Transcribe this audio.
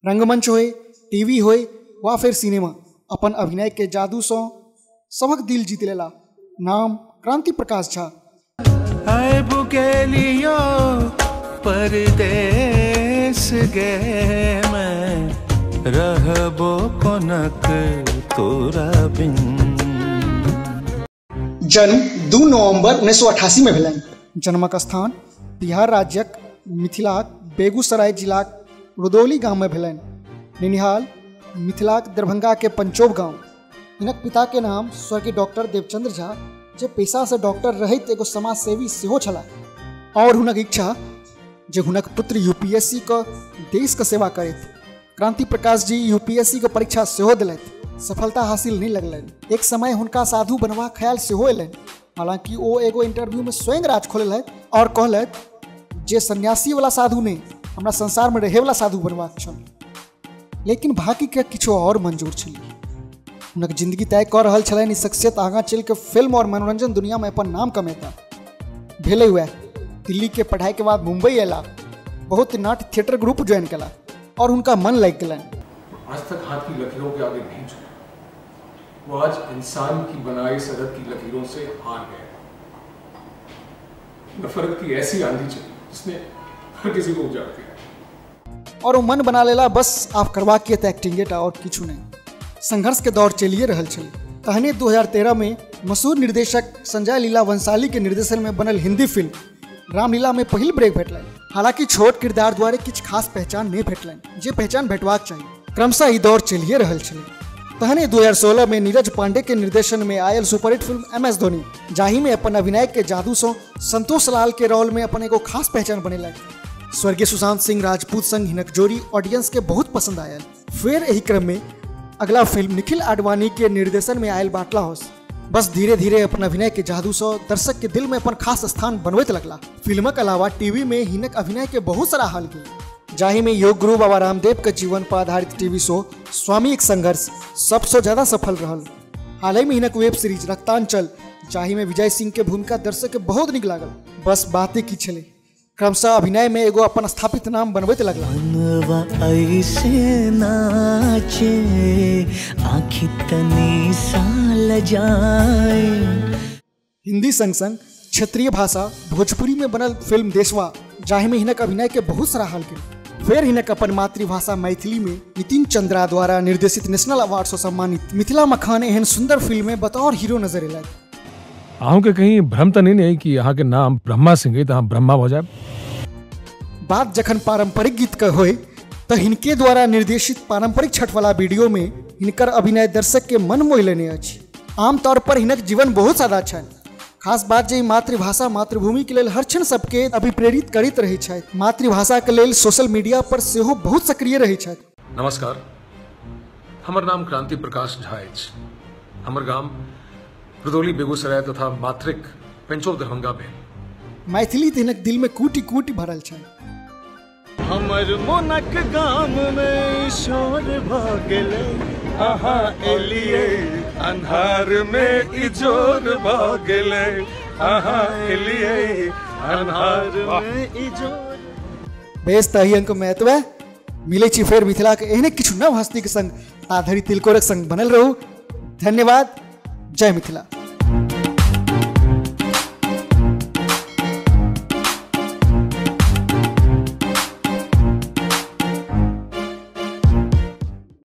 रंगमंच होए, टीवी होए वा फिर सिनेमा, अपन अभिनय के जादू सँ सबक दिल जीत लेला। नाम क्रांति प्रकाश झा। परदेस गे मैं रहबो कोनक तोरा बिन। जन्म 2 नवंबर 1988 में भेलनि। जन्मक स्थान बिहार राज्यक मिथिलाक बेगूसराय जिलाक रुदौली गाम में भेलनि। ननिहाल मिथिलाक दरभंगा के पंचोब गांव। हिनक पिता के नाम स्वर्गीय डॉक्टर देवचंद्र झा, जे पेशा से डॉक्टर रहित एगो समाजसेवी सेहो छलाह और हुनक इच्छा जे हुनक पुत्र यूपीएससी के देश के सेवा करैत। क्रांति प्रकाश जी यूपीएससी के परीक्षा सेहो दिलथि, सफलता हासिल नहीं लगलनि। एक समय हुनका साधु बनबाक ख्याल सेहो अयलनि। हालांकि ओ एगो इंटरव्यू में स्वयं राज खोललथि और कहलथि जे सन्यासी वाला साधु नहीं, हमरा संसार में रहे वाला साधु बनबाक छल। लेकिन भाग्य के किछु और मंजूर छलै। हुनक जिंदगी तय कऽ रहल छलनि ई शख्सियत आगाँ चलि कऽ फिल्म और मनोरंजन दुनिया में अपन नाम कमेता। भेलै वएह, दिल्ली के पढ़ाई के बाद मुंबई अयला, बहुत नाट्य थिएटर ग्रुप ज्वाइन कला और हुनका मन लागि गेलनि। आज तक हाथ की लकीरों के आगे नहीं झुके, वो आज इंसान की बनाई सरहद की लकीरों से हार गए। नफरत की ऐसी आंधी चली जिसने हर किसी को उजाड़ दिया और वो मन बना लेला बस आप करवा के एक्टिंग और किछु नहीं। संघर्ष के दौर चलिए रहल छल। तहने 2013 में मशहूर निर्देशक संजय लीला भंसाली के निर्देशन में बनल हिंदी फिल्म रामलीला में पहिल ब्रेक भेटलनि। हालांकि छोट किरदार द्वारे किछु खास पहचान नहीं भेटलनि जे पहचान भेटबाक चाही। क्रमशः ई दौर चलिए रहल छल। तहने 2016 में नीरज पांडे के निर्देशन में आयल सुपरहिट फिल्म MS Dhoni, जाहि में अपन अभिनय के जादू सँ संतोष लाल के रोल में अपन एगो खास पहचान बनेलनि। स्वर्गीय सुशांत सिंह राजपूत संग हिनक जोड़ी ऑडियंस के बहुत पसंद आयल। फिर एही क्रम में अगला फिल्म निखिल आडवाणी के निर्देशन में आयल बाटला हाउस। बस धीरे धीरे अपन अभिनय के जादू सँ दर्शक के दिल में अपन खास स्थान बनबैत लगला। फिल्मक अलावा टीवी में हिनक अभिनय के बहुत सराहल गेल, जाहि में योग गुरु बाबा रामदेव के जीवन पर आधारित टीवी शो स्वामी एक संघर्ष सबसे ज्यादा सफल रहल। हाल ही में हिनक वेब सीरीज रक्तांचल, जाहि में विजय सिंह के भूमिका दर्शक के बहुत नीक लागल। बस बातें की छलै, क्रमशः अभिनय में एगो अपन स्थापित नाम बनबैत लगला। ऐसे नाचे आँखि तनी साल जाए। हिंदी संग संग क्षेत्रीय भाषा भोजपुरी में बनल फिल्म देशवा, जाहि में हिनक अभिनय के बहुत सराहल गेल। फिर हिनक अपन मातृभाषा मैथिली में नितिन चंद्रा द्वारा निर्देशित नेशनल अवार्ड से सम्मानित मिथिला मखान एहन सुंदर फिल्म में बतौर हीरो नजर अयलथि। अहूँ के कहीं भ्रम तो नहीं कि यहाँ के नाम ब्रह्मा सिंह है तो ब्रह्मा हो जाए। बात जखन पारंपरिक गीत के होए तो हिनके द्वारा निर्देशित पारंपरिक छठ वाला वीडियो में हिनकर अभिनय दर्शक के मन मोहि लेने अछि। आमतौर पर हिनक जीवन बहुत सादा छनि। खास बात जे मातृभाषा मातृभूमि के लेल हर क्षण सबके अभिप्रेरित करैत रहै छथि। मातृभाषा के लेल सोशल मीडिया पर सेहो बहुत सक्रिय रहै छथि। नमस्कार, हमर नाम क्रांति प्रकाश झा अछि। हमर गाम रुदौली बेगूसराय तथा मातृक पंचोब दरभंगा में। मैथिली तऽ हिनक दिल में कूटि कूटि भरल छनि। हमर मोनक गाम में शोर भ गेलै, अहाँ एलियै अन्हार में इजोर भ गेलै, अहाँ एलियै अन्हार में इजोर। बेस तऽ एहि अंक में एतबे। मिलै छी फेर मिथिला के एहने किछु नव हस्ती के संग। ताधरि तिलकोरक संग बनल रहू। धन्यवाद। जय मिथिला।